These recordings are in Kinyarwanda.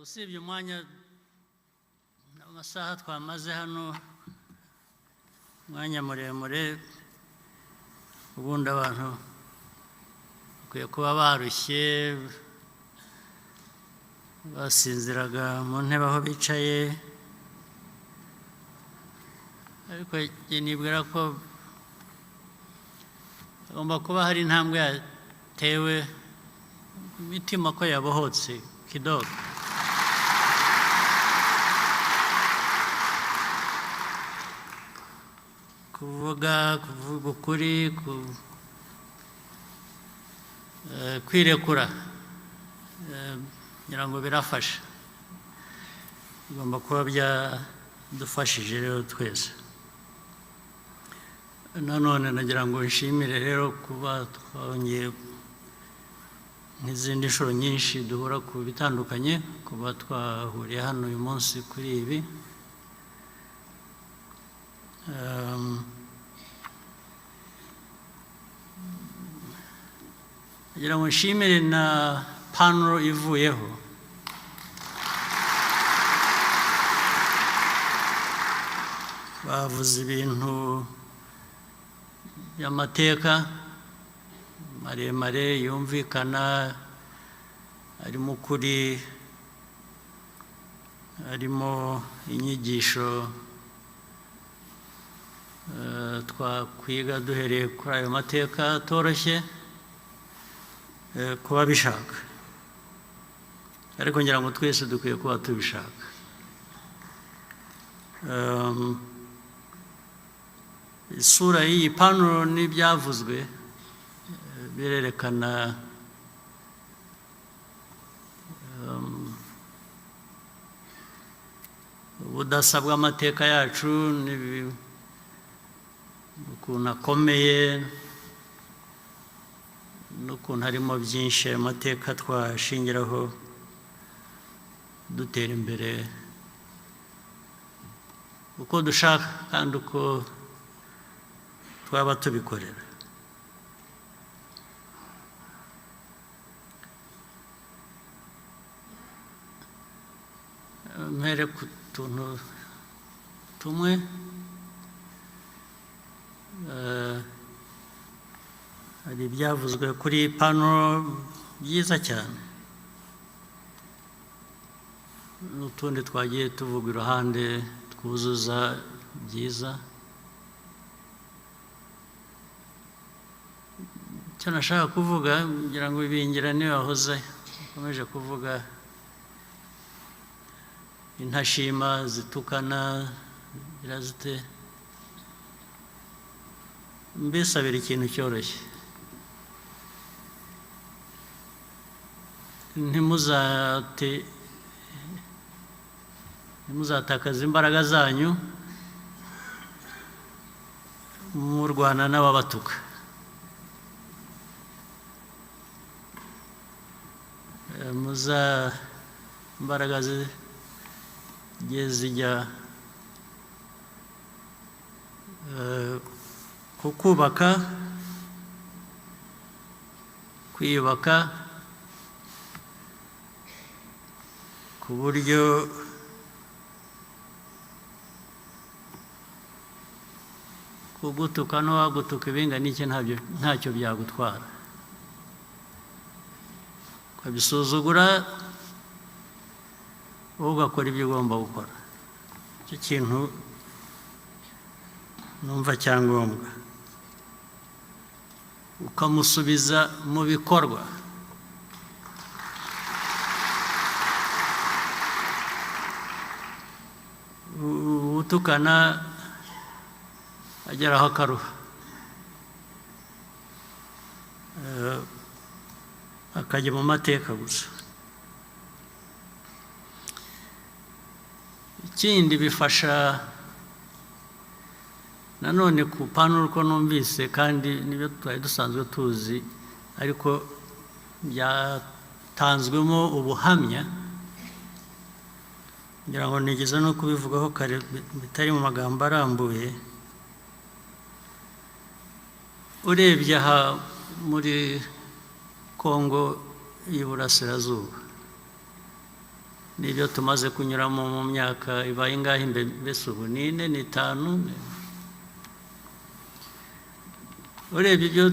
Usibye umwanya, amasaha twamaze hano, umwanya muremure, ubundi abantu bakwiye kuba barushye, basinziraga mu ntebe aho bicaye, ariko njye nibwira ko hagomba kuba hari intambwe yatewe, imitima ko yabohotse kidogo. Kuvuga ukuri, kwirekura, ngira ngo birafasha, bigomba kuba byadufashije rero twese. Nanone nagira ngo nshimire rero kuba twongeye, nk'izindi nshuro nyinshi duhura ku bitandukanye, kuba twahuriye hano uyu munsi kuri ibi. Nagira ngo nshimire na panel ivuyeho. Bavuze ibintu by'amateka maremare yumvikana, arimo ukuri, harimo inyigisho twakwiga duhereye kuri ayo mateka atoroshye, kuba bishaka, ariko ngira ngo twese dukwiye kuba tubishaka. Isura y'iyi panel n'ibyavuzwe birerekana ubudasa bw'amateka yacu, ukuntu akomeye n'ukuntu harimo byinshi ayo mateka twashingiraho dutera imbere uko dushaka kandi uko twaba tubikorera. Mpere ku tuntu tumwe. Hari ibyavuzwe kuri panel byiza cyane, n'utundi twagiye tuvuga iruhande twuzuza byiza. Icyo nashaka kuvuga, ngira ngo Ibingira niwe wahoze akomeje kuvuga intashima zitukana zirazite. Mbisabira ikintu cyoroshye: ntimuzatakaze imbaraga zanyu murwana n'ababatuka. Muza imbaraga zijye zijya ku kubaka, kwiyubaka, ku buryo kugutuka n'uwagutuka ibingana iki ntacyo byagutwara, ukabisuzugura, wowe ugakora ibyo ugomba gukora. Icyo kintu numva cyangombwa, ukamusubiza mu bikorwa. Utukana ageraho akaruha, akajya mu mateka gusa. Ikindi bifasha nanone ku panel, uko numvise, kandi nibyo twari dusanzwe tuzi, ariko byatanzwemo ubuhamya, ngira ngo nigeze no kubivugaho kare bitari mu magambo arambuye. Urebye aha muri Kongo y'Iburasirazuba, N'ibyo tumaze kunyuramo mu myaka ibaye ingahe mbese ubu? Ni 4, ni 5. Urebye ibyo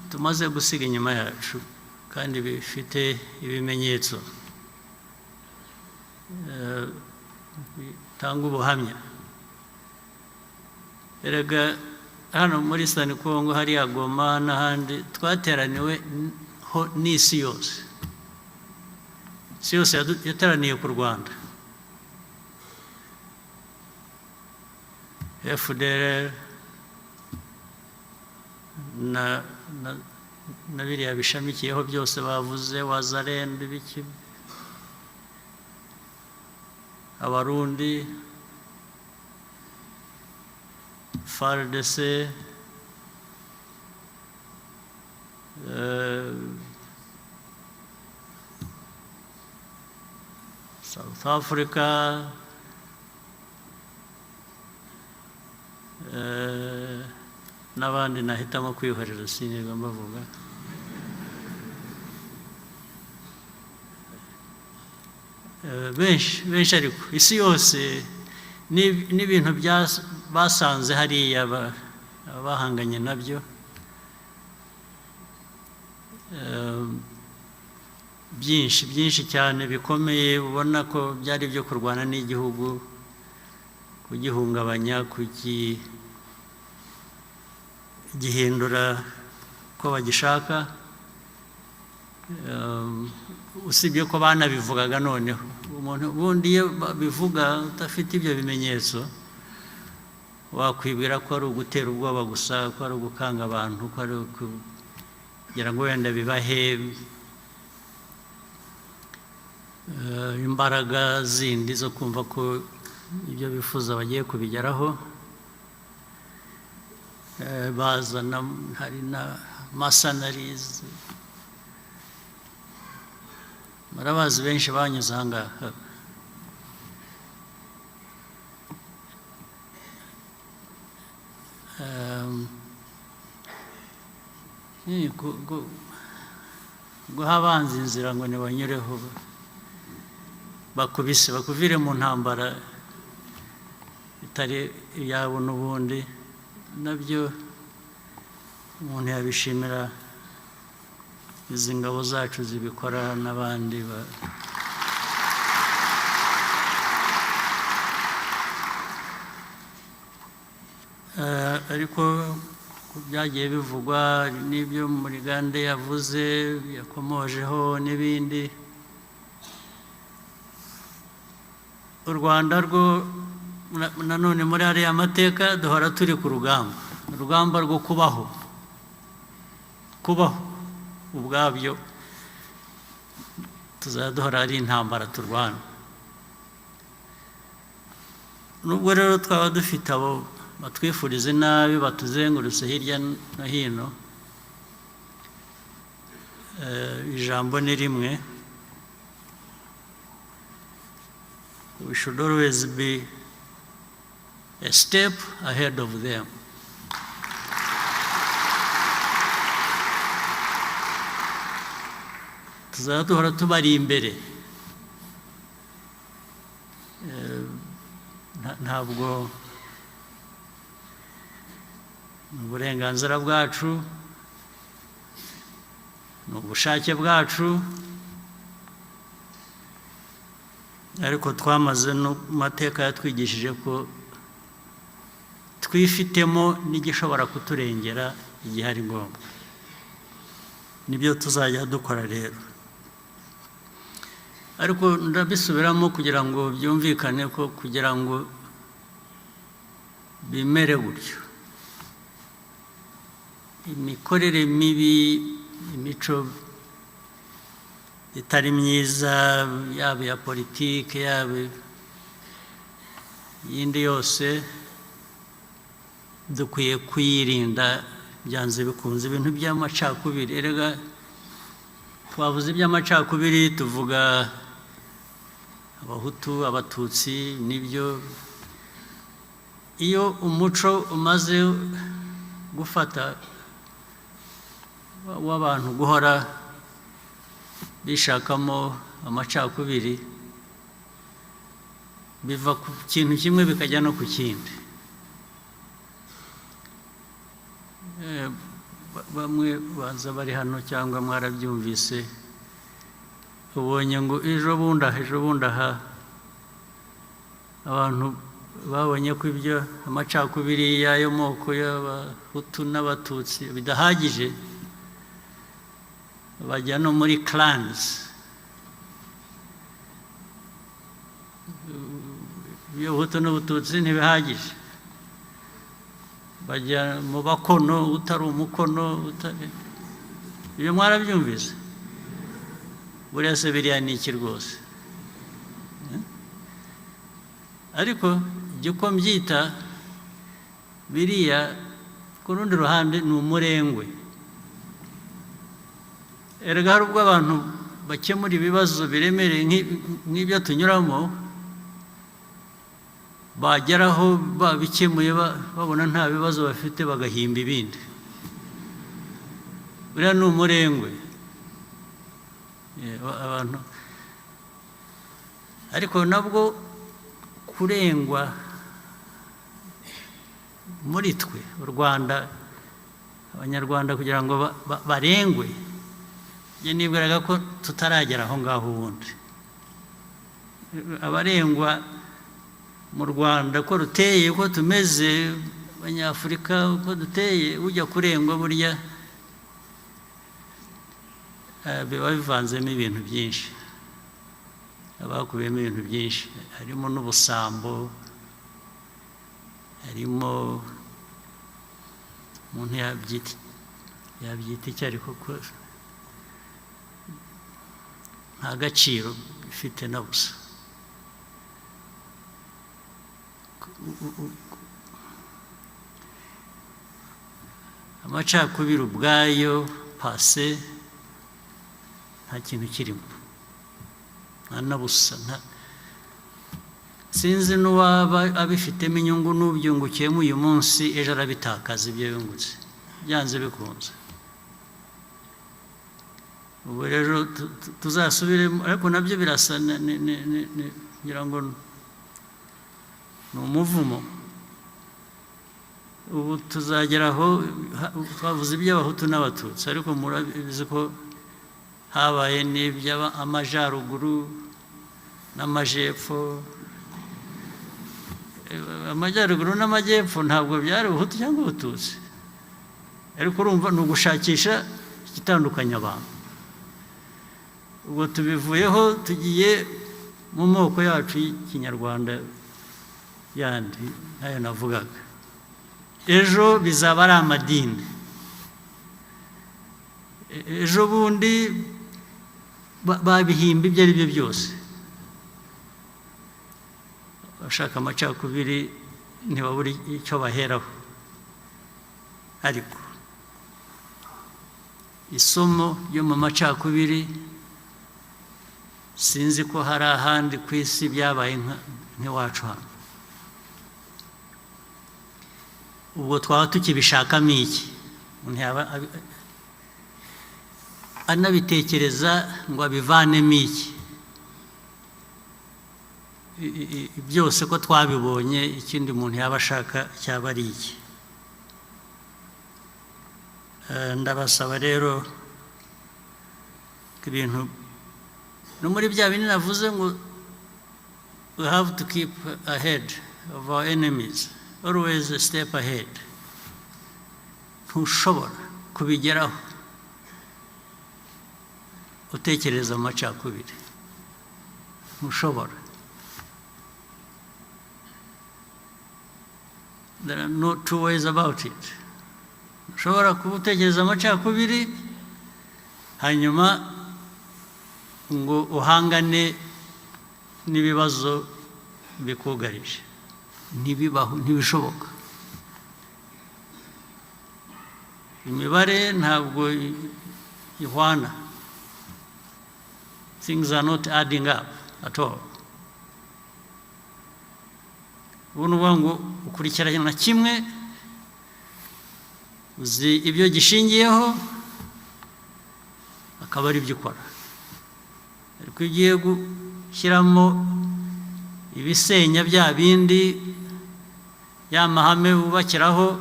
tumaze gusiga inyuma yacu kandi bifite ibimenyetso bitanga ubuhamya. Erega hano muri Eastern Congo, hariya Goma n'ahandi, twateraniwe ho n'isi yose. Isi yose yateraniye ku Rwanda, FDLR na biriya bishamikiyeho byose bavuze, Wazalendo, ibiki, Abarundi, FARDC, South Africa, n'abandi nahitamo kwihorera sinirwa mbavuga. Benshi benshi, ariko isi yose n'ibintu basanze hariya bahanganye nabyo byinshi byinshi cyane bikomeye, ubona ko byari ibyo kurwana n'igihugu, kugihungabanya, kugihindura ko bagishaka. Usibye ko banabivugaga, noneho umuntu ubundi iyo babivuga udafite ibyo bimenyetso, wakwibwira ko ari ugutera ubwoba gusa, ko ari ugukanga abantu, ko ari kugira ngo wenda bibahe imbaraga zindi zo kumva ko ibyo bifuza bagiye kubigeraho. Bazana hari na mercenaries, murabazi, benshi banyuze aha ngaha. Guha abanzi inzira ngo ntibanyureho, bakubise bakuvire mu ntambara itari iyabo n'ubundi, nabyo umuntu yabishimira izi ngabo zacu zibikora n'abandi ba. Ariko byagiye bivugwa n'ibyo Murigande yavuze, yakomojeho n'ibindi. U Rwanda rwo nanone muri ariya mateka duhora turi ku rugamba, urugamba rwo kubaho. Kubaho ubwabyo tuzajya duhora ari intambara turwana. Nubwo rero twaba dufite abo batwifuriza inabi batuzengurutse hirya no hino, ijambo ni rimwe: we should always be a step ahead of them. Tuzajya duhora tubari imbere. Ntabwo ni uburenganzira bwacu, ni ubushake bwacu, ariko twamaze no mu mateka yatwigishije ko twifitemo n'igishobora kuturengera igihe ari ngombwa. Nibyo tuzajya dukora rero. Ariko ndabisubiramo kugira ngo byumvikane ko kugira ngo bimere gutyo, imikorere mibi, imico itari myiza, yaba iya politiki, yaba iyindi yose, dukwiye kuyirinda byanze bikunze. Ibintu by'amacakubiri, erega twavuze iby'amacakubiri, tuvuga Abahutu, Abatutsi, nibyo. Iyo umuco umaze gufata w'abantu guhora bishakamo amacakubiri. Biva ku kintu kimwe bikajya no ku kindi. Bamwe baza bari hano cyangwa mwarabyumvise, ubonye ngo ejo bundi aha abantu babonye ko ibyo amacakubiri y'ayo moko y'Abahutu n'Abatutsi bidahagije, bajya no muri clans. Iby'Ubuhutu n'Ubututsi ntibihagije, bajya mu Bakono, utari Umukono. Ibyo mwarabyumvise. Buriya se biriya ni iki rwose? Ariko jya uko mbyita biriya, ku rundi ruhande ni umurengwe. Erega hari ubwo abantu bakemura ibibazo biremereye nk'ibyo tunyuramo, bageraho babikemuye, babona nta bibazo bafite, bagahimba ibindi. Buriya ni umurengwe. Abantu ariko nabwo kurengwa muri twe, u Rwanda, Abanyarwanda, kugira ngo barengwe, njye nibwiraga ko tutaragera aho ngaho. Ubundi abarengwa mu Rwanda, uko ruteye, uko tumeze Abanyafurika, uko duteye, ujya kurengwa burya biba bivanzemo ibintu byinshi, haba hakubiyemo ibintu byinshi, harimo n'ubusambo, harimo, umuntu yabyita icyo, ariko ko nta gaciro bifite na busa. Amacakubiri ubwayo per se nta kintu kirimo, nta na busa. Sinzi n'uwaba abifitemo inyungu n'ubyungukiyemo uyu munsi, ejo arabitakaza ibyo yungutse, byanze bikunze. Ubu rero tuzasubiremo, ariko nabyo birasa ngira ngo ni umuvumo. Ubu tuzagera aho twavuze iby'Abahutu n'Abatutsi, ariko murabizi ko habaye n'iby'Amajyaruguru n'Amajyepfo. Amajyaruguru n'Amajyepfo ntabwo byari Ubuhutu cyangwa Ubututsi, ariko urumva ni ugushakisha igitandukanya abantu. Ubwo tubivuyeho, tugiye mu moko yacu y'Ikinyarwanda yandi nayo navugaga. Ejo bizaba ari amadini, ejo bundi babihimba ibyo ari byo byose. Abashaka amacakubiri ntibabura icyo baheraho. Ariko isomo ryo mu macakubiri, sinzi ko hari ahandi ku isi byabaye nk'iwacu hano. Ubwo twaba tukibishakamo iki? Umuntu yaba anabitekereza ngo abivanemo iki? Byose ko twabibonye, ikindi umuntu yaba ashaka cyaba ari iki? Ndabasaba rero ko ibintu no muri bya bindi navuze ngo we have to keep ahead of our enemies, always a step ahead, ntushobora kubigeraho utekereza amacakubiri, ntushobora. There are no two ways about it. Ushobora kuba utekereza amacakubiri, hanyuma ngo uhangane n'ibibazo bikugarije. Ntibibaho, ntibishoboka. Imibare ntabwo ihwana. Things are not adding up at all. Ubu ni ukuvuga ngo ukurikirana kimwe, uzi ibyo gishingiyeho, akaba ari byo ukora. Ariko iyo ugiye gushyiramo Ibisenya bya bindi, ya mahame wubakiraho,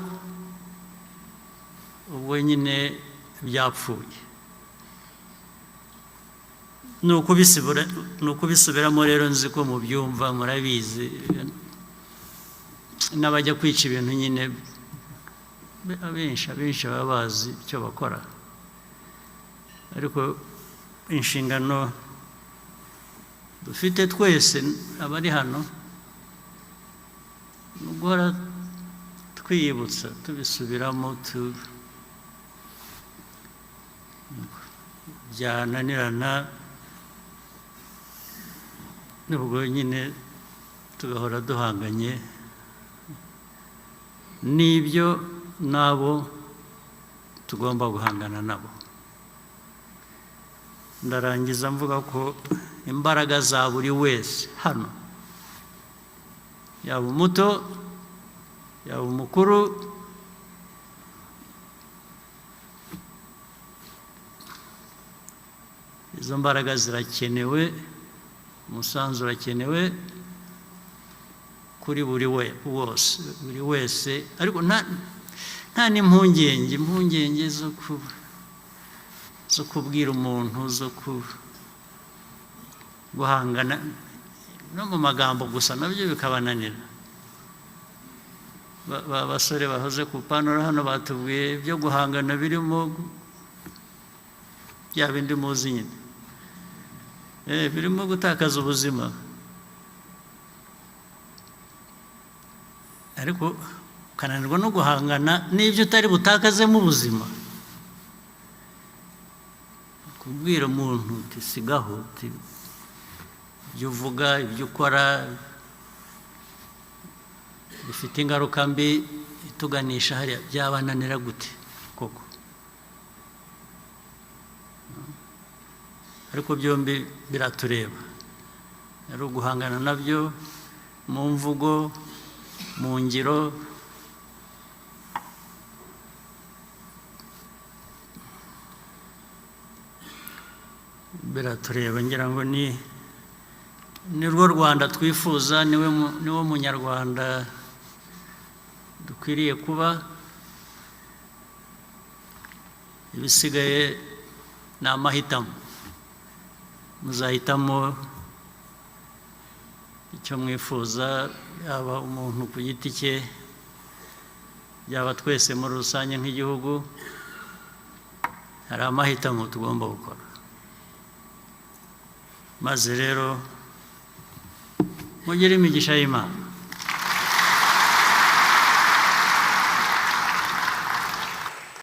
ubwo nyine byapfuye. Ni ukubisubiramo rero. Nzi ko mubyumva, murabizi, n'abajya kwica ibintu nyine, abenshi baba bazi icyo bakora. Ariko inshingano dufite twese abari hano ni uguhora twiyibutsa, tubisubiramo. Byananirana, nubwo nyine tugahora duhanganye n'ibyo n'abo tugomba guhangana nabo. Ndarangiza mvuga ko imbaraga za buri wese hano, yaba umuto, yaba umukuru, izo mbaraga zirakenewe, umusanzu urakenewe kuri buri we wose, buri wese. Ariko nta n'impungenge, impungenge zo kubwira umuntu, zo guhangana no mu magambo gusa, nabyo bikabananira. Ba basore bahoze ku panuro hano batubwiye ibyo guhangana birimo bya bindi muzi nyine, birimo gutakaza ubuzima. Ariko ukananirwa no guhangana n'ibyo utari butakazemo ubuzima, kubwira umuntu uti: "Sigaho," uti: "Ibyo uvuga, ibyo ukora bifite ingaruka mbi ituganisha hariya," byabananira gute koko? Ariko byombi biratureba, ari uguhangana nabyo mu mvugo, mu ngiro. Biratureba. Ngira ngo ni rwo Rwanda twifuza, niwo Munyarwanda dukwiriye kuba. Ibisigaye ni amahitamo. Muzahitamo icyo mwifuza, yaba umuntu ku giti cye, yaba twese muri rusange nk'igihugu. Hari amahitamo tugomba gukora. Maze rero mugire imigisha y'Imana.